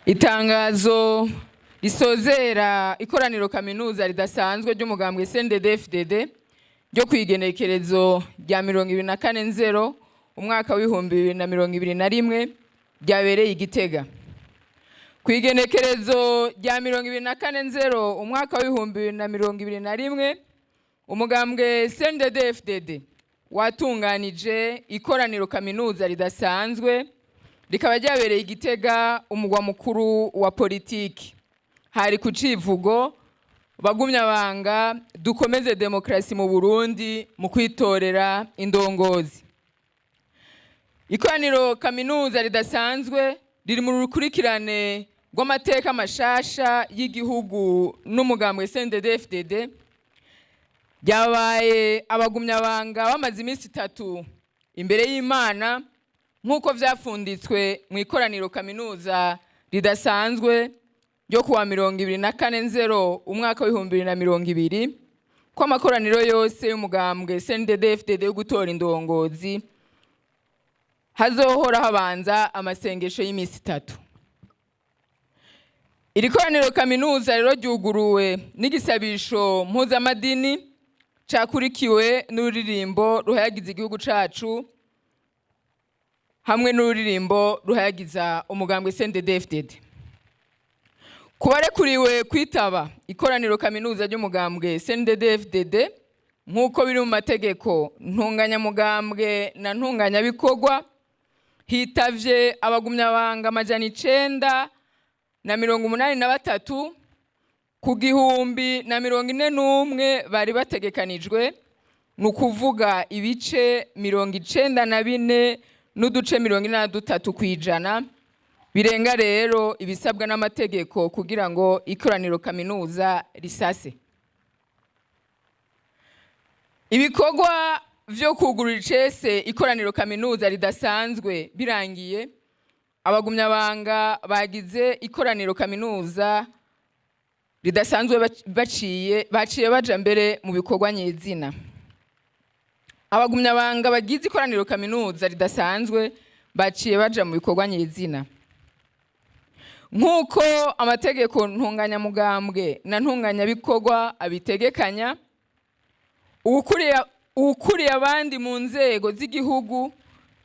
Itangazo risozera ikoraniro kaminuza ridasanzwe ry'umugambwe CNDD-FDD ryo kw'igenekerezo rya 24 nzero umwaka w'2021 ryabereye i Gitega. Kw'igenekerezo rya 24 nzero umwaka w'2021, umugambwe CNDD-FDD watunganije ikoraniro kaminuza ridasanzwe, rikaba ryabereye i Gitega, umugwa mukuru wa politiki. Hari ku civugo: "Bagumyabanga, dukomeze demokarasi mu Burundi mu kwitorera indongozi." Ikoraniro kaminuza ridasanzwe riri mu rukurikirane rw'amateka mashasha y'igihugu n'umugambwe CNDD-FDD. Ryabaye abagumyabanga bamaze iminsi 3 imbere y'Imana, nk'uko vyafunditswe mu ikoraniro kaminuza ridasanzwe ryo kuwa 24 nzero umwaka w'2020, ko amakoraniro yose y'umugambwe CNDD-FDD yo gutora indongozi hazohora habanza amasengesho y'iminsi 3. Iri koraniro kaminuza rero ryuguruwe n'igisabisho mpuzamadini cakurikiwe n'ururirimbo ruhayagiza igihugu cacu hamwe n'ururirimbo ruhayagiza umugambwe CNDD-FDD. Kubarekuriwe kwitaba ikoraniro kaminuza ry'umugambwe CNDD-FDD nk'uko biri mu mategeko ntunganyamugambwe na ntunganyabikorwa, hitavye abagumyabanga 983 ku 1041 bari bategekanijwe, ni ukuvuga ibice 94.43%, birenga rero ibisabwa n'amategeko kugira ngo ikoraniro kaminuza risase. Ibikorwa vyo kugurura icese ikoraniro kaminuza ridasanzwe birangiye, abagumyabanga bagize ikoraniro kaminuza ridasanzwe baciye baja mbere mu bikorwa nyezina. Abagumyabanga bagize ikoraniro kaminuza ridasanzwe baciye baja mu bikorwa nyezina. Nk'uko amategeko ntunganyamugambwe na ntunganyabikorwa abitegekanya, uwukuriye abandi mu nzego z'igihugu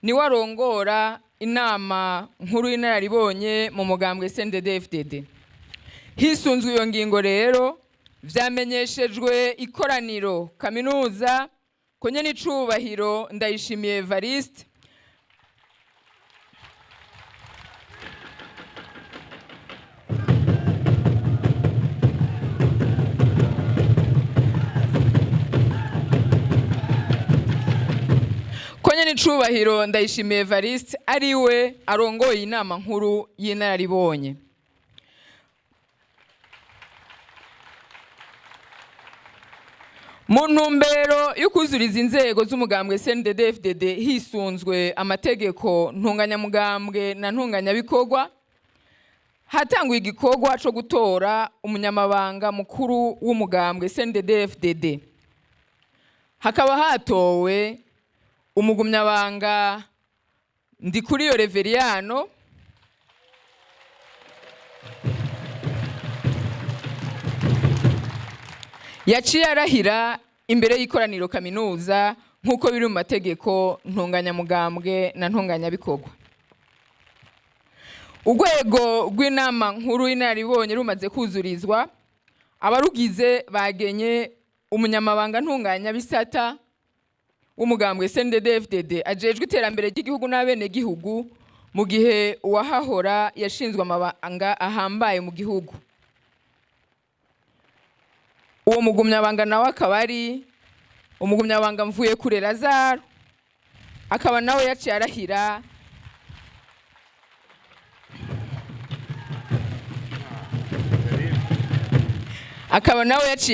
niwe arongora inama nkuru y'inararibonye mu mugambwe CNDD-FDD. Hisunzwe iyo ngingo rero, vyamenyeshejwe ikoraniro kaminuza ko nyen'icubahiro Ndayishimiye Evariste ariwe arongoye inama nkuru y'inararibonye. Mu ntumbero yo kuzuriza inzego z'umugambwe CNDD-FDD hisunzwe amategeko ntunganyamugambwe na ntunganyabikorwa, hatanguye igikorwa co gutora umunyamabanga mukuru w'umugambwe CNDD-FDD. Hakaba hatowe umugumyabanga Ndikuriyo Reveriyano, yaciye arahira imbere y'ikoraniro kaminuza nk'uko biri mu mategeko ntunganyamugambwe na ntunganyabikorwa. Urwego rw'inama nkuru y'inararibonye rumaze kuzurizwa, abarugize bagenye umunyamabanga ntunganyabisata w'umugambwe CNDD-FDD ajejwe iterambere ry'igihugu n'abenegihugu, mu gihe uwahahora yashinzwe amabanga ahambaye mu gihugu. Uwo mugumyabanga nawe akaba ari umugumyabanga Mvuyekure Lazaro, akaba nawe yaciye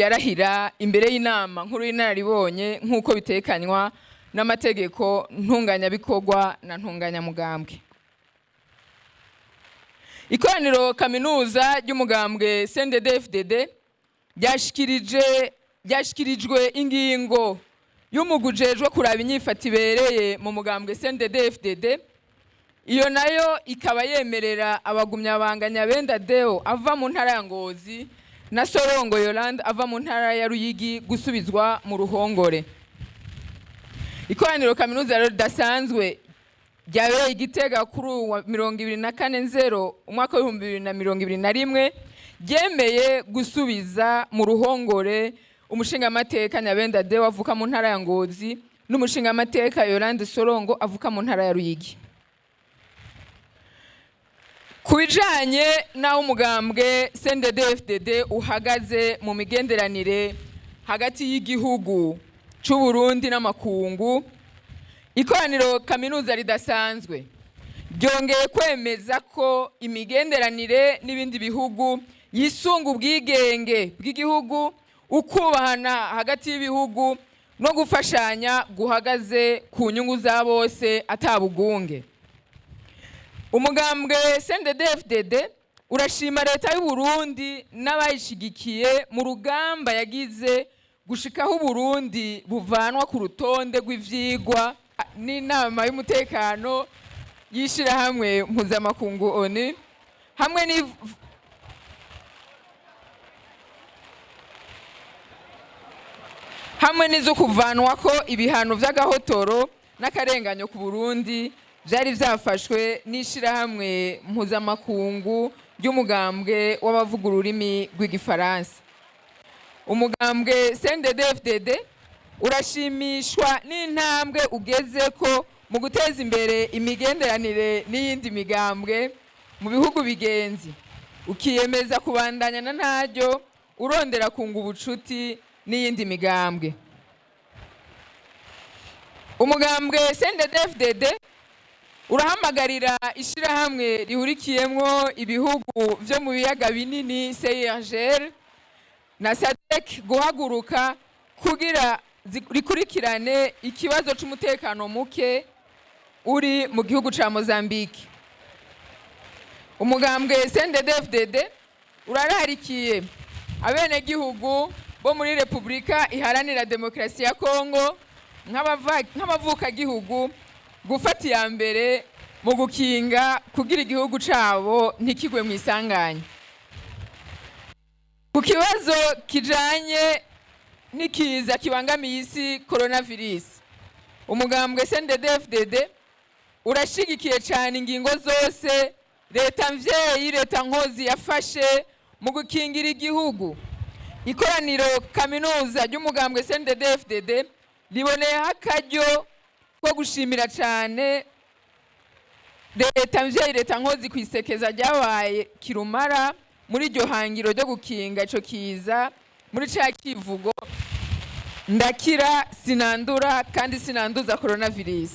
arahira imbere y'inama nkuru y'inararibonye nk'uko bitekanywa n'amategeko ntunganyabikorwa na ntunganyamugambwe. Ikoraniro kaminuza ry'umugambwe CNDD-FDD ryashikirijwe ingingo y'umugwi ujejwe kuraba inyifato ibereye mu mugambwe CNDD-FDD. Iyo nayo ikaba yemerera abagumyabanga Nyabenda Deo ava mu ntara ya Ngozi na Sorongo Yolande ava mu ntara ya Ruyigi gusubizwa mu ruhongore. Ikoraniro kaminuza rero ridasanzwe ryabereye i Gitega kuri uwa 24 nzero umwaka w'2021 ryemeye gusubiza mu ruhongore umushingamateka Nyabenda Deo avuka mu ntara ya Ngozi n'umushingamateka Yolande Sorongo avuka mu ntara ya Ruyigi. Ku bijanye n'aho umugambwe CNDD-FDD uhagaze mu migenderanire hagati y'igihugu c'u Burundi n'amakungu, ikoraniro kaminuza ridasanzwe ryongeye kwemeza ko imigenderanire n'ibindi bihugu yisunga ubwigenge bw'igihugu, ukubahana hagati y'ibihugu no gufashanya guhagaze ku nyungu za bose atabugunge. Umugambwe CNDD-FDD urashima leta y'u Burundi n'abayishigikiye mu rugamba yagize gushikaho Burundi buvanwa ku rutonde rw'ivyigwa n'inama y'umutekano y'ishirahamwe mpuzamakungu ONU hamwe n'izo kuvanwako ibihano vy'agahotoro n'akarenganyo ku Burundi vyari vyafashwe n'ishirahamwe mpuzamakungu ry'umugambwe w'abavuga ururimi rw'igifaransa. Umugambwe CNDD-FDD urashimishwa n'intambwe ugezeko mu guteza imbere imigenderanire n'iyindi migambwe mu bihugu bigenzi, ukiyemeza kubandanya na ntaryo urondera kunga ubucuti n'iyindi migambwe. Umugambwe CNDD-FDD urahamagarira ishirahamwe rihurikiyemwo ibihugu vyo mu biyaga binini CIRGL na SADC guhaguruka kugira rikurikirane ikibazo c'umutekano muke uri mu gihugu ca Mozambique. Umugambwe CNDD-FDD urararikiye abenegihugu bo muri Repubulika Iharanira Demokarasi ya Kongo nk'abavukagihugu gufata iya mbere mu gukinga kugira igihugu cabo ntikigwe mu isanganya. Ku kibazo kijanye n'ikiza kibangamiye isi coronavirus, umugambwe CNDD-FDD urashigikiye cane ingingo zose leta mvyeyi leta nkozi yafashe mu gukingira igihugu. Ikoraniro kaminuza ry'umugambwe CNDD-FDD riboneyeho akaryo ko gushimira cane leta mvyeyi leta nkozi kw'isekeza ryabaye kirumara muri iryo hangiro ryo gukinga ico kiza muri ca kivugo ndakira sinandura kandi sinanduza coronavirus.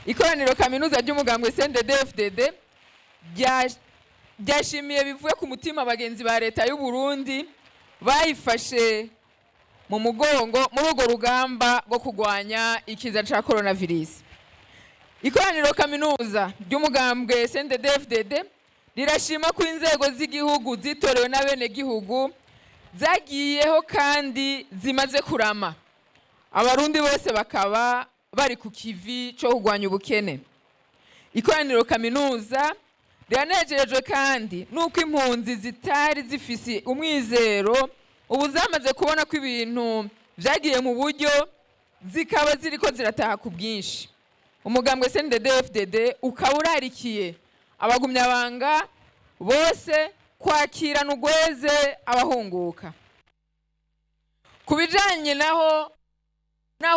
Ikoraniro kaminuza ry'umugambwe CNDD-FDD ryashimiye bivuye ku mutima abagenzi ba leta y'u Burundi bayifashe mu mugongo muri urwo rugamba rwo kurwanya ikiza ca coronavirus. Ikoraniro kaminuza ry'umugambwe CNDD-FDD rirashima ko inzego z'igihugu zitorewe n'abenegihugu zagiyeho kandi zimaze kurama, abarundi bose bakaba bari ku kivi co kurwanya ubukene. Ikoraniro kaminuza riranejejwe kandi nuko impunzi zitari zifise umwizero ubu zamaze kubona ko ibintu vyagiye mu buryo, zikaba ziriko zirataha ku bwinshi. Umugambwe CNDD-FDD ukaba urarikiye abagumyabanga bose kwakirana ugweze abahunguka. Ku bijanye naho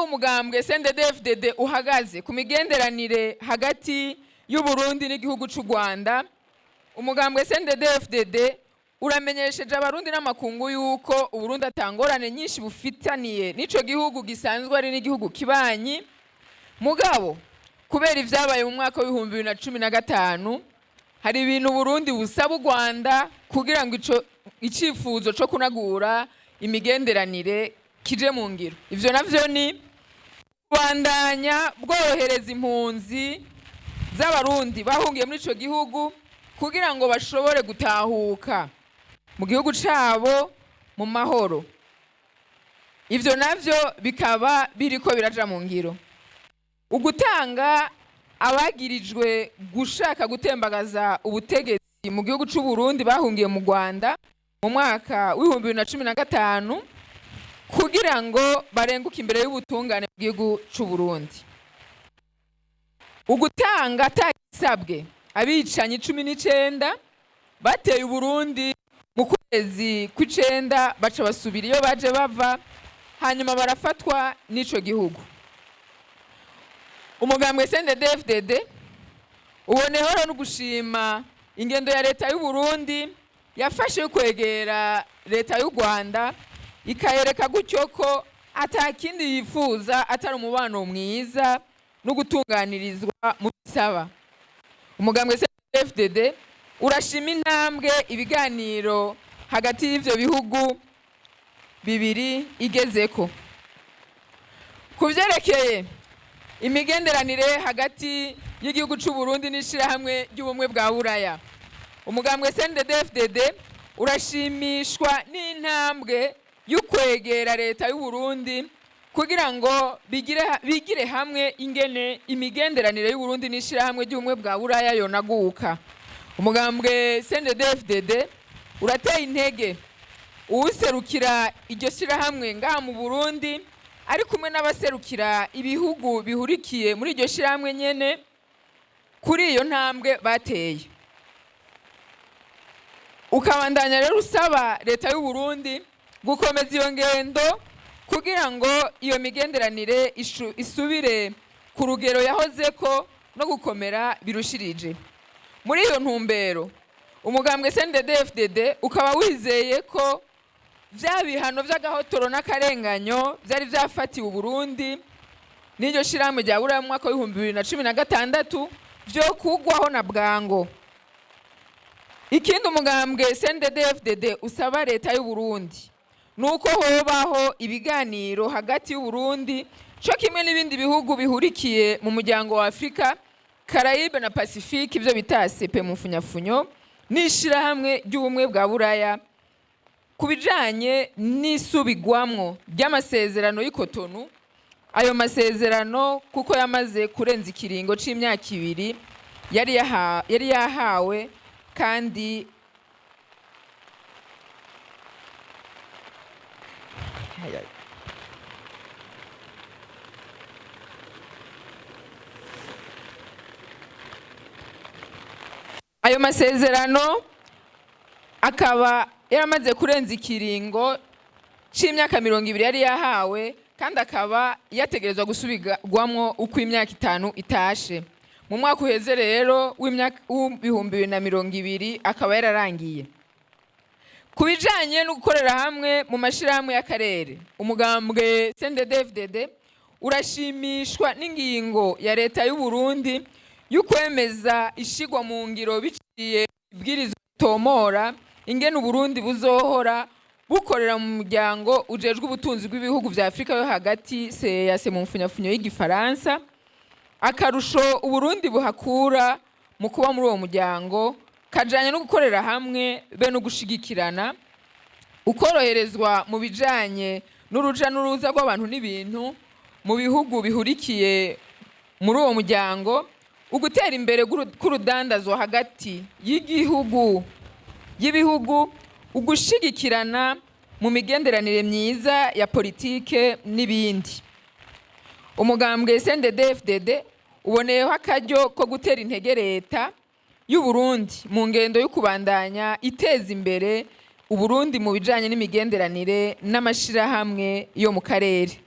umugambwe CNDD-FDD uhagaze ku migenderanire hagati y'u Burundi n'igihugu c'u Rwanda, umugambwe CNDD-FDD uramenyesheje abarundi n'amakungu yuko Uburundi atangorane nyinshi bufitaniye n'ico gihugu gisanzwe ari n'igihugu kibanyi. Mugabo kubera ivyabaye mu mwaka w'ibihumbi bibiri na cumi na gatanu, hari ibintu Burundi busaba u Rwanda kugira ngo ico icifuzo co kunagura imigenderanire kije mu ngiro. Ivyo navyo ni kubandanya bworohereza impunzi z'abarundi bahungiye muri ico gihugu kugira ngo bashobore gutahuka mu gihugu cabo mu mahoro. Ivyo navyo bikaba biriko biraja mu ngiro. Ugutanga Abagirijwe gushaka gutembagaza ubutegetsi mu gihugu c'u Burundi bahungiye mu Rwanda mu mwaka w'2015 kugira ngo barenguke imbere y'ubutungane bw'igihugu c'u Burundi. Ugutanga atagisabwe abicanyi 19 bateye Uburundi mu kwezi kw'icenda, baca basubira iyo baje bava, hanyuma barafatwa n'ico gihugu. Umugambwe CNDD-FDD uboneyeho no gushima ingendo ya leta y'u Burundi yafashe yo kwegera leta y'u Rwanda, ikayereka gutyo ko ata kindi yifuza atari umubano mwiza no gutunganirizwa mu bisaba. Umugambwe CNDD-FDD urashima intambwe ibiganiro hagati y'ivyo bihugu bibiri igezeko. Ku vyerekeye imigenderanire hagati y'igihugu c'u Burundi n'ishirahamwe ry'ubumwe bwa Buraya, umugambwe CNDD-FDD urashimishwa n'intambwe y'ukwegera leta y'u Burundi kugira ngo bigire hamwe ingene imigenderanire y'u Burundi n'ishirahamwe ry'ubumwe bwa Buraya yonaguka. Umugambwe CNDD-FDD urateye intege uwuserukira iryo shirahamwe ngaha mu Burundi ari kumwe n'abaserukira ibihugu bihurikiye muri iryo shirahamwe nyene kuri iyo ntambwe bateye. Ukabandanya rero usaba leta y'u Burundi gukomeza iyo ngendo kugira ngo iyo migenderanire isubire ku rugero yahozeko no gukomera birushirije. Muri iyo ntumbero, umugambwe CNDD-FDD ukaba wizeye ko vya bihano vy'agahotoro n'akarenganyo vyari vyafatiwe Uburundi n'iryo shirahamwe rya Buraya mu mwaka w'2016 vyo kugwaho na bwango. Ikindi umugambwe CNDD-FDD usaba leta y'u Burundi nuko hobaho ibiganiro hagati y'u Burundi co kimwe n'ibindi bihugu bihurikiye mu muryango wa Afrika, Caraïbe na Pacifique, ivyo bita ACP mu mfunyafunyo, n'ishirahamwe ry'ubumwe bwa Buraya ku bijanye n'isubigwamwo ry'amasezerano y'i Cotonou. Ayo masezerano kuko yamaze kurenza ikiringo c'imyaka 2 yari yahawe, kandi ayo masezerano akaba yaramaze kurenza ikiringo c'imyaka 20 yari yahawe, kandi akaba yategerezwa gusubirwamwo uko imyaka 5 itashe. Mu mwaka uheze rero w'2020 akaba yararangiye. Ku bijanye no gukorera hamwe mu mashirahamwe y'akarere, umugambwe CNDD-FDD urashimishwa n'ingingo ya leta y'u Burundi y'ukwemeza ishigwa mu ngiro biciye ibwirizwa tomora ingene Uburundi buzohora bukorera mu muryango ujejwe ubutunzi bw'ibihugu vya Afrika yo hagati, CEEAC mu mfunyafunyo y'igifaransa. Akarusho Uburundi buhakura mu kuba muri uwo muryango kajanye no gukorera hamwe be no gushigikirana, ukoroherezwa mu bijanye n'uruja n'uruza rw'abantu n'ibintu mu bihugu bihurikiye muri uwo muryango, ugutera imbere k'urudandazwa hagati y'ibihugu, ugushigikirana mu migenderanire myiza ya politike n'ibindi. Umugambwe CNDD-FDD uboneyeho akaryo ko gutera intege leta y'u Burundi mu ngendo yo kubandanya iteza imbere Uburundi mu bijanye n'imigenderanire n'amashirahamwe yo mu karere.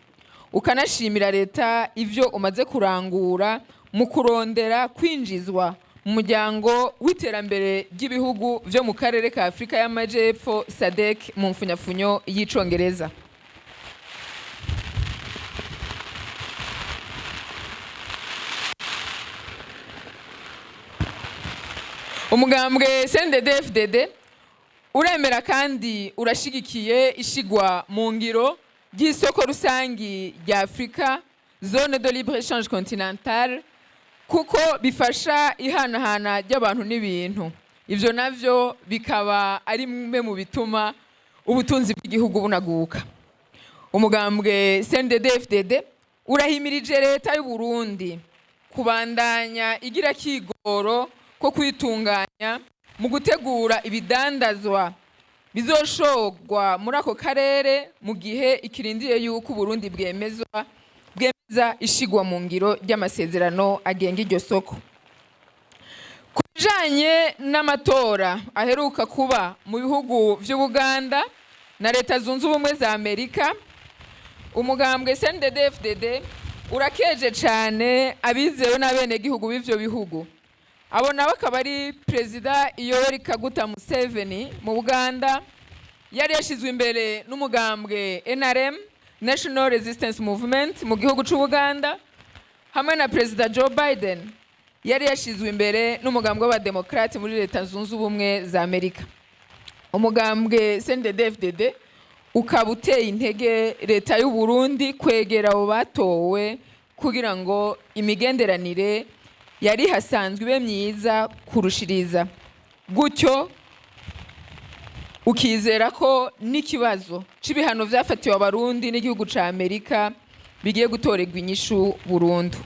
Ukanashimira leta ivyo umaze kurangura mu kurondera kwinjizwa mu muryango w'iterambere ry'ibihugu vyo mu karere ka Afrika y'Amajepfo, SADC mu mfunyafunyo y'icongereza. Umugambwe CNDD-FDD uremera kandi urashigikiye ishigwa mu ngiro ry'isoko rusangi rya Afrika, zone de libre échange continentale, kuko bifasha ihanahana ry'abantu n'ibintu. Ivyo navyo bikaba ari bimwe mu bituma ubutunzi bw'igihugu bunaguka. Umugambwe CNDD-FDD urahimirije leta y'u Burundi Kubandanya igira kigoro ko kwitunganya mu gutegura ibidandazwa bizoshorwa muri ako karere, mu gihe ikirindiye yuko Uburundi bwemeza ishigwa mu ngiro ry'amasezerano agenga iryo soko. Ku bijanye n'amatora aheruka kuba mu bihugu vy'Ubuganda na Leta Zunze Ubumwe za Amerika, umugambwe CNDD-FDD urakeje cane abizewe n'abenegihugu b'ivyo bihugu. Abo nabo akaba ari Perezida Yoweri Kaguta Museveni mu Buganda, yari yashizwe imbere n'umugambwe NRM, National Resistance Movement, mu gihugu c'Ubuganda, hamwe na Perezida Joe Biden, yari yashizwe imbere n'umugambwe w'Abademokrate muri Leta Zunze Ubumwe za Amerika. Umugambwe CNDD-FDD ukaba uteye intege leta y'u Burundi kwegera abo batowe kugira ngo imigenderanire yari hasanzwe ibe myiza kurushiriza, gutyo ukizera ko n'ikibazo c'ibihano vyafatiwe Abarundi n'igihugu ca Amerika bigiye gutorerwa inyishu burundu.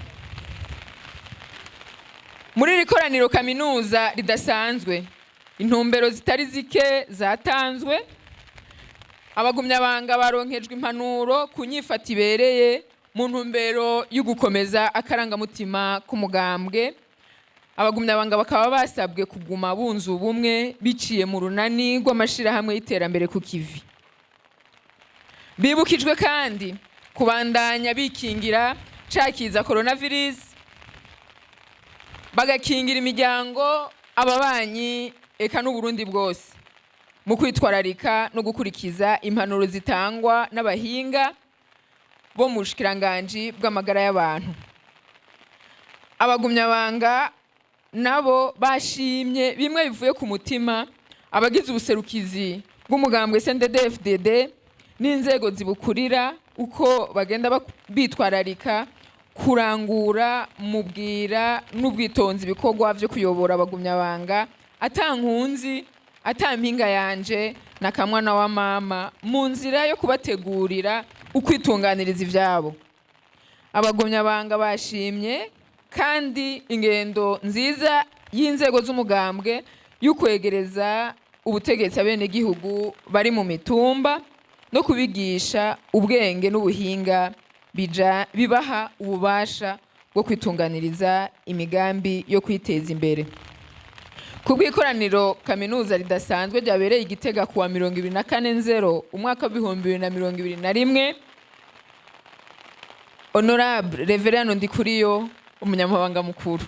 Muri iri koraniro kaminuza ridasanzwe, intumbero zitari zike zatanzwe. Abagumyabanga baronkejwe impanuro ku nyifato ibereye mu ntumbero yo gukomeza akarangamutima k'umugambwe. Abagumyabanga bakaba basabwe kuguma bunze ubumwe biciye mu runani rw'amashirahamwe y'iterambere ku kivi. Bibukijwe kandi kubandanya bikingira ca kiza coronavirus, bagakingira imiryango, ababanyi, eka n'Uburundi bwose, mu kwitwararika no gukurikiza impanuro zitangwa n'abahinga bo mu bushikiranganji bw'amagara y'abantu. Abagumyabanga nabo bashimye bimwe bivuye ku mutima abagize ubuserukizi bw'umugambwe CNDD-FDD n'inzego zibukurira, uko bagenda bitwararika kurangura mu bwira n'ubwitonzi ibikorwa vyo kuyobora abagumyabanga, ata nkunzi, ata mpinga yanje na kamwana wa mama, mu nzira yo kubategurira ukwitunganiriza ivyabo. Abagumyabanga bashimye kandi ingendo nziza y'inzego z'umugambwe yo kwegereza ubutegetsi abenegihugu bari mu mitumba no kubigisha ubwenge n'ubuhinga bibaha ububasha bwo kwitunganiriza imigambi yo kwiteza imbere. Ku bw'ikoraniro kaminuza ridasanzwe ryabereye i Gitega kuwa 24 nzero umwaka w'2021, Honorable Reverend Ndikuriyo, umunyamabanga mukuru.